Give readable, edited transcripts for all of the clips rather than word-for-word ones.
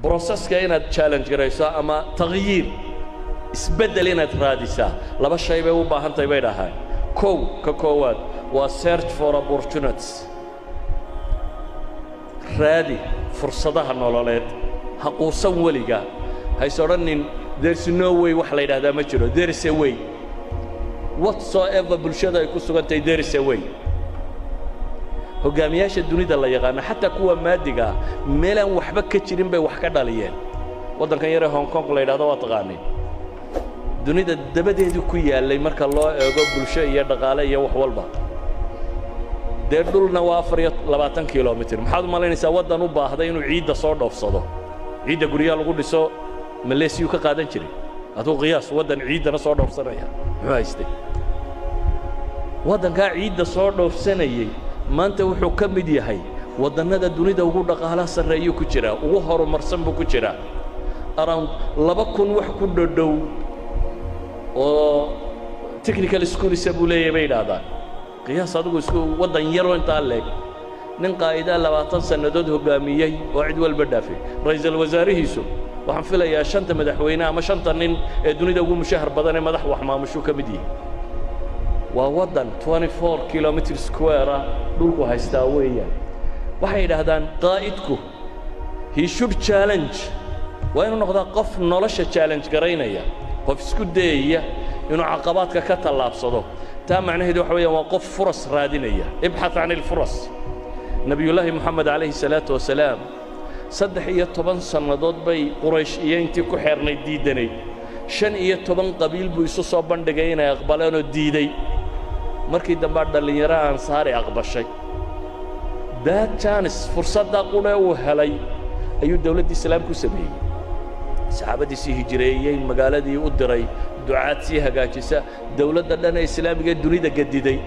Processka inaad challenge garayso ama تغيير, isbeddel inaad raadisaa, laba shay bay u baahan tahay, bay dhahaan. Kow, ka koowaad waa search for opportunities, raadi fursadaha nololeed. Ha quusan weliga, hays odhanin "There's no way." Wax la yidhahdaa ma jiro. There is a way. Whatsoever bulshada ay ku sugan tahay, there is a way. Hoggaamiyaasha dunida la yaqaano, xataa kuwa maadiga ah, meelaan waxba ka jirin bay wax ka dhaliyeen. Waddankan yaree Hong Kong la yidhahdo waa taqaaniin, dunida dabadeedu ku yaallay marka loo eego bulsho iyo dhaqaale iyo wax walba. Dee dhulna waa 24 kilomitir. Maxaad u malaynaysaa waddan u baahday inuu ciidda soo dhoofsado, ciidda guryaha lagu dhiso Maleesiyuu ka qaadan jiray? Aduu qiyaas, waddan ciiddana soo dhoofsanaya muxuu haystay? Waddankaa ciidda soo dhoofsanayey maanta wuxuu ka mid yahay waddannada dunida ugu dhaqaalaha sarreeyuu ku jiraa, ugu horumarsan buu ku jiraa. Around 2000 wax ku dhodhow oo technical schoolsa buu leeyahay, bay idhaahdaan. Qiyaas adigu isku waddan yaroo intaa leeg, nin qaa'idaa 20 sannadood hoggaamiyey oo cid walba dhaafay. Ra'iisul wasaarihiisu waxaan filayaa shanta madaxweyne ama shanta nin ee dunida ugu mushahar badan ee madax wax maamushuu ka mid yihi. Waa waddan 24 kilometer square ah dhulku haystaa weeyaan. Waxay yidhaahdaan qaa'idku he should challenge, waa inuu noqdaa qof nolosha challenge garaynaya, qof isku dayaya inuu caqabaadka ka tallaabsado. Taa macnaheedu waxa weeyaan waa qof فرص raadinaya, ابحث عن الفرص. Nebiyullaahi Moxamed calayhi salaatu wasalaam 13 sannadood bay Quraysh iyo intii ku xeernayd diiddanayd. 15 qabiil buu isu soo bandhigay inay aqbaleenoo diiday. Markii dambaa dhallinyaro Ansaari aqbashay. That chance, fursaddaa qudhe uu helay, ayuu dawladdii islaamku sameeyey, saxaabadiisii hijireeyey, magaaladii u diray ducaad sii hagaajisa, dawladda dhan ee islaamiga ee dunida gediday.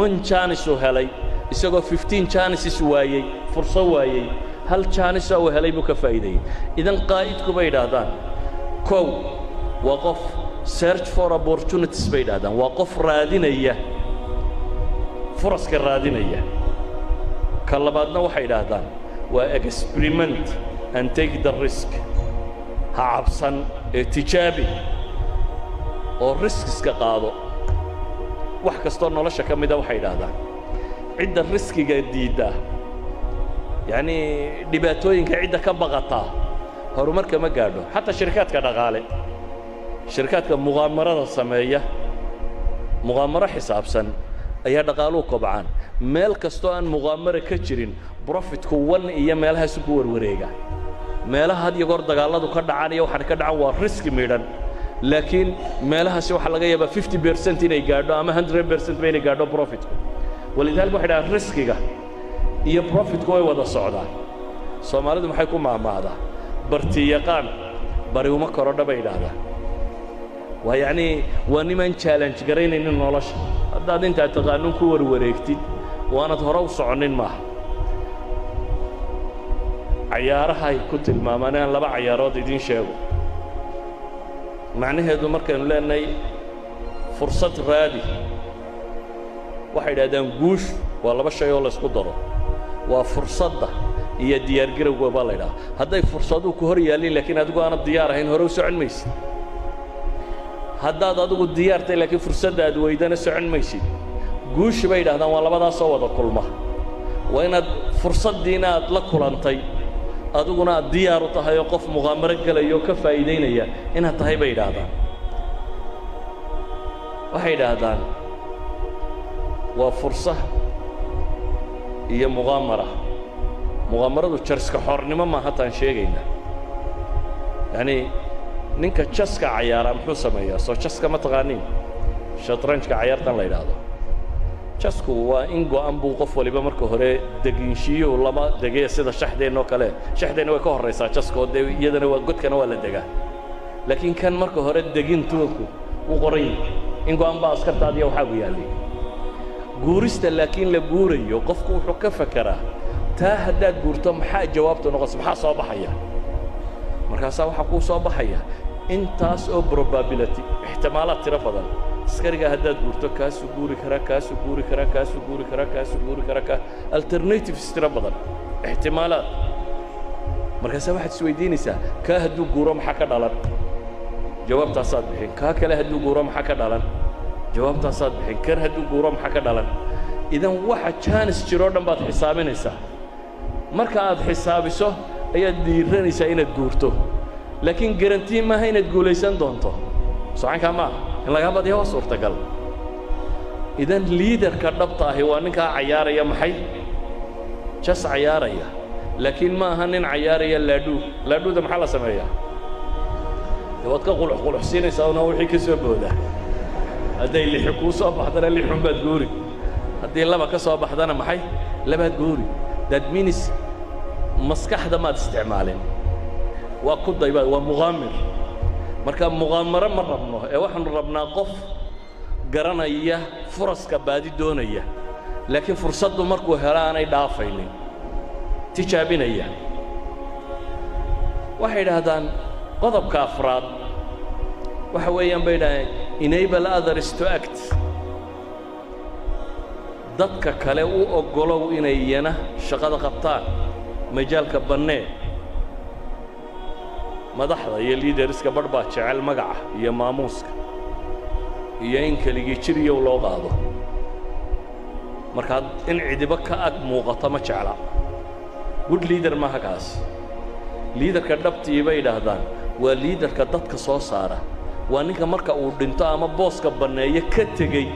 One chance uu helay, isagoo 15 chances waayey, furso waayey, hal chance uu helay buu ka faa'iideeyey. إذن qaa'idku, bay idhaahdaan, kow waa qof search for opportunities, bay idhahdaan, waa qof raadinaya furaska raadinaya. Ka labaadna waxay idhaahdaan waa experiment and take the risk. Ha cabsan ee tijaabi oo riskiska qaado. Wax kastoo nolosha ka mida, waxay idhaahdaan, cidda riskiga diidda, yacnii dhibaatooyinka cidda ka baqataa, horumarka ma gaadho. Xataa shirkaadka dhaqaale, shirkaadka muqaamarada sameeya, muqaamaro xisaabsan ayaa dhaqaaluhu kobcaan. Meel kastoo aan muqaamara ka jirin, profitku one iyo meelahaasu ku warwareega. Meelaha had iyo goor dagaalladu ka dhacaan iyo waxaan ka dhacan waa riski midhan, laakiin meelahaasi waxaa laga yaabaa 50% inay gaadho ama 100% ba inay gaadho profitku. ولذلك waxay dhahaan riskiga iyo profitku way wada socdaan. Soomaalidu maxay ku maahmaahdaa? "Barti yaqaan bari uma korodha," bay idhaahdaan. Waa yacnii waa nimaan challenge garaynaynin nolosha. Haddaad intaad taqaanuun ku warwareegtid waanad hore u soconnin maaha. Cayaarahay ku tilmaamaan inaan laba cayaarood idiin sheego. Macnaheedu markaynu leenahay fursad raadi, waxay idhahdaan guushu waa laba shay oo laysku daro, waa fursadda iyo diyaargarowga baa la idhaha. Hadday fursaduhu ku hor yaallin laakiin adigu aanad diyaar ahayn, hore u socon maysid. Haddaad adigu diyaartay laakiin fursadda aad weydana, socon maysid. Guushu, bay yidhahdaan, waa labadaasoo wada kulma. Waa inaad fursaddiina aad la kulantay, adiguna aad diyaar u tahay oo qof muqaamaro gelaya oo ka faa'iidaynaya inaad tahay, bay yidhaahdaan. Waxay yidhaahdaan waa fursa iyo muqaamara. Muqaamaradu jarska xornimo maaha taan sheegayna. Yacnii ninka chesska cayaaraa muxuu sameeyaa? Soo chesska ma taqaaniin? Shatranjka, cayaartan la yidhaahdo chessku, waa in go'an buu qof waliba marka hore deginshiiyuhu lama degee sida shaxdeenna oo kale. Shaxdeenna way ka horraysaa chesska oo dee iyadana waa godkana waa la degaa, laakiin kan marka hore degintuunku wuu qoran yahay, in go'an baa askartaadiya waxaagu yaallay. Guurista laakiin la guurayo, qofku wuxuu ka fekeraa taa haddaad guurto maxaa jawaabtu noqonaysa, maxaa soo baxaya? Markaasaa waxaa kuu soo baxaya intaas oo probability, ixtimaalaad tiro badan. Askariga haddaad guurto, kaasuu guuri karaa, kaasuu guuri karaa, kaasuu guuri karaa, kaasuu guuri karaa, ka alternatives tiro badan, ixtimaalaad. Markaasaa waxaad isweydiinaysaa, kaa hadduu guuro maxaa ka dhalan? Jawaabtaasaad bixin. Kaa kale hadduu guuro maxaa ka dhalan? Jawaabtaasaad bixin. Kan hadduu guuro maxaa ka dhalan? Idan waxa chance jiroo dhan baad xisaabinaysaa. Marka aad xisaabiso ayaad dhiiranaysaa inaad guurto, laakiin guarantee maaha inaad guulaysan doonto. Socankaa maaha in lagaa badiya, waa suurtagal. Idan leaderka dhabta ahi waa ninkaa cayaaraya, maxay, chess cayaaraya, laakiin ma aha nin cayaaraya laadhuu. Laadhuuda maxaa la sameeyaa? De waad ka qulux quluxsiinaysaa una wixii ka soo booda. Hadday lixi kuu soo baxdana lixun baad guuri, haddii laba ka soo baxdana maxay, labaad guuri. That means maskaxda maad isticmaalin, waa ku dayba, waa muqaamir. Marka muqaamaro ma rabno, ee waxaanu rabnaa qof garanaya furaska, baadi doonaya, laakiin fursaddu markuu helo aanay dhaafaynin, tijaabinaya. Waxay idhaahdaan qodobka afraad waxa weeyaan, bay idhahdeen, enable others to act. Dadka kale u oggolow inay iyana shaqada qabtaan, majaalka bannee. Madaxda iyo leaderska barh baa jecel magaca iyo maamuuska iyo in keligii jiriyow loo qaado. Markaa in cidibo ka ag muuqato ma jecla. Good leader maaha kaasi. Leaderka dhabtii, bay idhaahdaan, waa leaderka dadka soo saara, waa ninka marka uu dhinto ama booska banneeyo ka tegey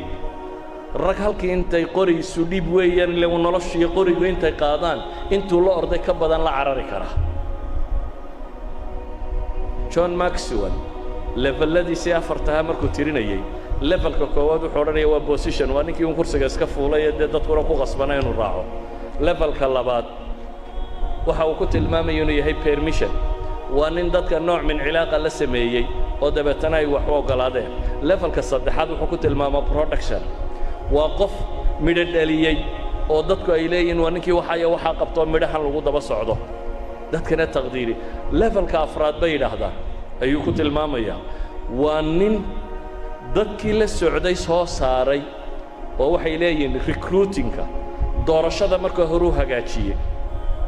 rag halkii intay qori isu dhiib weeyaan ile noloshiiyo qorigu intay qaadaan intuu la orday ka badan la carari kara. John Maxwell leveladiisii afartahaa markuu tirinayey, levelka koowaad wuxuu odhanaya waa position, waa ninkii un kursiga iska fuulay ee dee dadkuna ku qasbana inuu raaco. Levelka labaad waxa uu ku tilmaamaya inuu yahay permission, waa nin dadka nooc min cilaaqa la sameeyey oo dabeetana ay wax u oggolaadeen. Levelka saddexaad wuxuu ku tilmaamaa production, waa qof midho dhaliyey oo dadku ay leeyihiin waa ninkii waxaya waxaa qabtoo midhahan lagu daba socdo, dadkana taqdiiri. Levelka afraad, bay yidhaahdaan, ayuu ku tilmaamayaa waa nin dadkii la socday soo saaray, oo waxay leeyihiin recruitingka, doorashada marka horuu hagaajiyey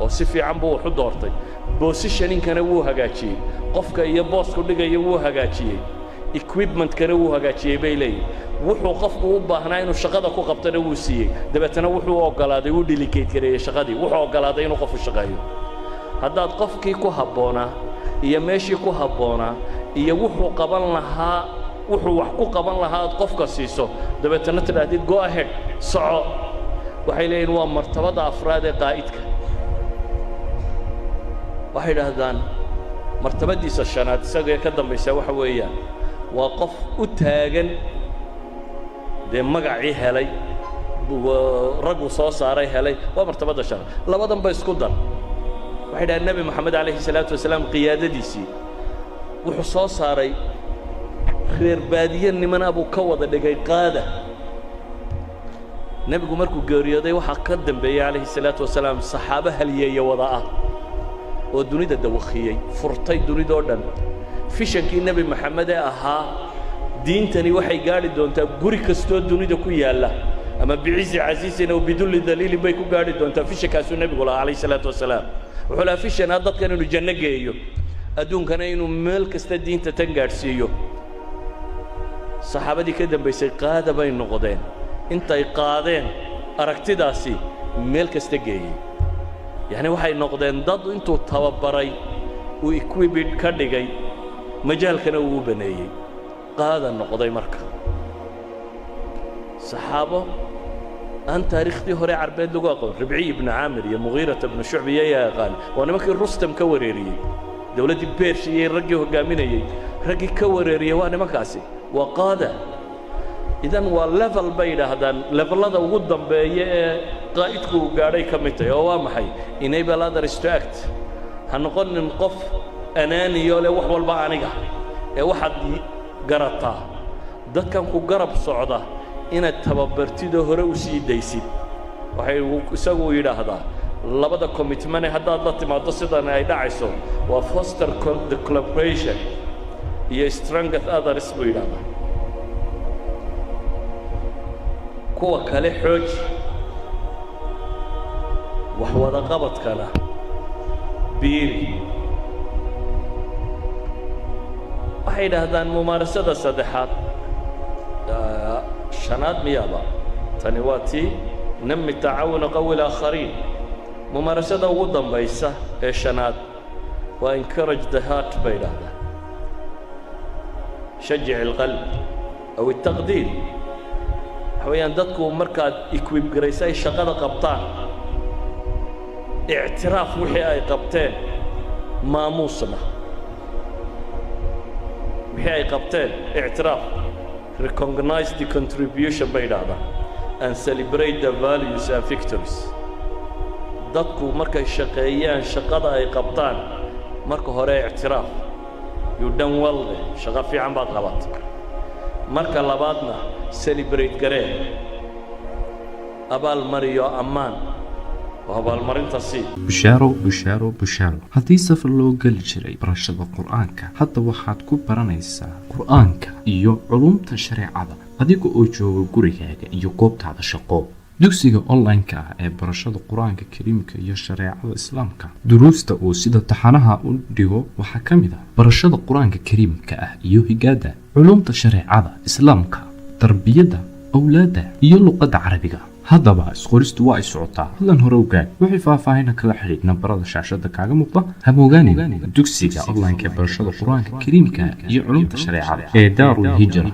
oo si fiican buu wax u doortay, positioningkana wuu hagaajiyey, qofka iyo boosku dhigaya wuu hagaajiyey, equipmentkana wuu hagaajiyey, bay leeyihin. Wuxuu qofku u baahnaa inuu shaqada ku qabtana wuu siiyey. Dabeetana wuxuu oggolaaday, wuu delegate gareeyey shaqadii, wuxuu oggolaaday inuu qofku shaqeeyo. Haddaad qofkii ku habboonaa iyo meeshii ku habboonaa iyo wuxuu qaban lahaa, wuxuu wax ku qaban lahaa aad qofka siiso, dabeetana tidhaahdid "Go ahead, soco," waxay leeyihin waa martabada afraad ee qaa'idka. Waxay idhaahdaan martabadiisa shanaad isagee ka dambaysa waxa weeyaan waa qof u taagan, dee magacii helay, raggu soo saaray helay, waa martabadda shanaad. Labadan ba isku dar. Waxay dhahaan Nebi Moxamed calayhi salaatu wasalaam qiyaadadiisii wuxuu soo saaray reer baadiye nimana buu ka wada dhigay qaada. Nebigu markuu geeriyooday waxaa ka dambeeyey calayhi salaatu wasalaam saxaabo halyeeye wada ah oo dunida dawakhiyey, furtay dunidoo dhan. Visionkii Nebi Moxamed ee ahaa diintani waxay gaadhi doontaa guri kastoo dunida ku yaalla, ama بعز عزيز أو بذل ذليل bay ku gaadhi doontaa. Visionkaasuu nebigu lahaa calayhi salaatu wasalaam. Wuxuu lahaa vision ah dadkan inuu janno geeyo, adduunkana inuu meel kasta diinta tan gaadhsiiyo. Saxaabadii ka dambaysay qaada bay noqdeen, intay qaadeen aragtidaasi meel kasta geeyey. Yacni waxay noqdeen dad intuu tababaray uu equipped ka dhigay, majaalkana uu u baneeyey, qaada noqday. Marka saxaabo aan taariikhdii hore Carbeed lagu aqoon, Ribciy ibnu Caamir iyo Mugiirata ibnu Shucbi iyayaa yaqaan, waa nimankii Rustam ka wareeriyey dowladdii Beershiyey, raggii hoggaaminayey, raggii ka wareeriyey waa nimankaasi, waa qaada. Idan waa level, bay yidhaahdaan, levelada ugu dambeeya ee qaa'idku uu gaadhay ka mid tahay, oo waa maxay? Enable others to act. Ha noqonin qof anaaniyo leh wax walba aniga, ee waxaad garataa dadkan ku garab socda inaad tababartidoo hore u sii daysid. Waxay isagu yidhaahdaa labada commitment haddaad la timaaddo sidan ay dhacayso waa foster the collaboration iyo strength others, buu yidhahdaa. Kuwa kale xooji, wax wada qabadkana biiri. Waxay yidhaahdaan mumaarasada saddexaad, shanaad miyaaba? Tani waa tii نمّي التعاون قوّي الآخرين. Mumaarasada ugu dambaysa ee shanaad waa encourage the heart bay yidhaahdaan, شجع القلب أو التقدير. Waxa weeyaan dadku markaad equip garaysa ay shaqada qabtaan, ictiraaf wixii ay qabteen, maamuusna wixii ay qabteen ictiraaf, recognize the contribution bay yidhaahdaan, and celebrate the values and victories. Dadku markay shaqeeyaan, shaqada ay qabtaan marka hore ictiraaf, you done well de, shaqo fiican baad qabatay. Marka labaadna celebrate garee, abaal mariyo, ammaan oo abaalmarinta sii. Bushaaro, bushaaro, bushaaro! Haddii safar loo geli jiray barashada Qur-aanka, hadda waxaad ku baranaysaa Qur-aanka iyo culumta shareecada adiga oo jooga gurigaaga iyo goobtaada shaqo. Dugsiga online-ka ah ee barashada Qur-aanka Kariimka iyo shareecada Islaamka, duruusta uu sida taxanaha u dhigo waxaa ka mid ah barashada Qur-aanka Kariimka ah iyo higaada, culumta shareecada Islaamka, tarbiyadda awlaadda iyo luqadda Carabiga. Haddaba isqoristu waa ay socotaa, fadlan hore ogaad. Wixii faahfaahina kala xidhiidh nambarada shaashada kaaga muuqda. Hamoogaanin dugsiga online-ka ee barashada Qur-aanka Kariimka iyo culumta shareecada ee Daarul Hijra.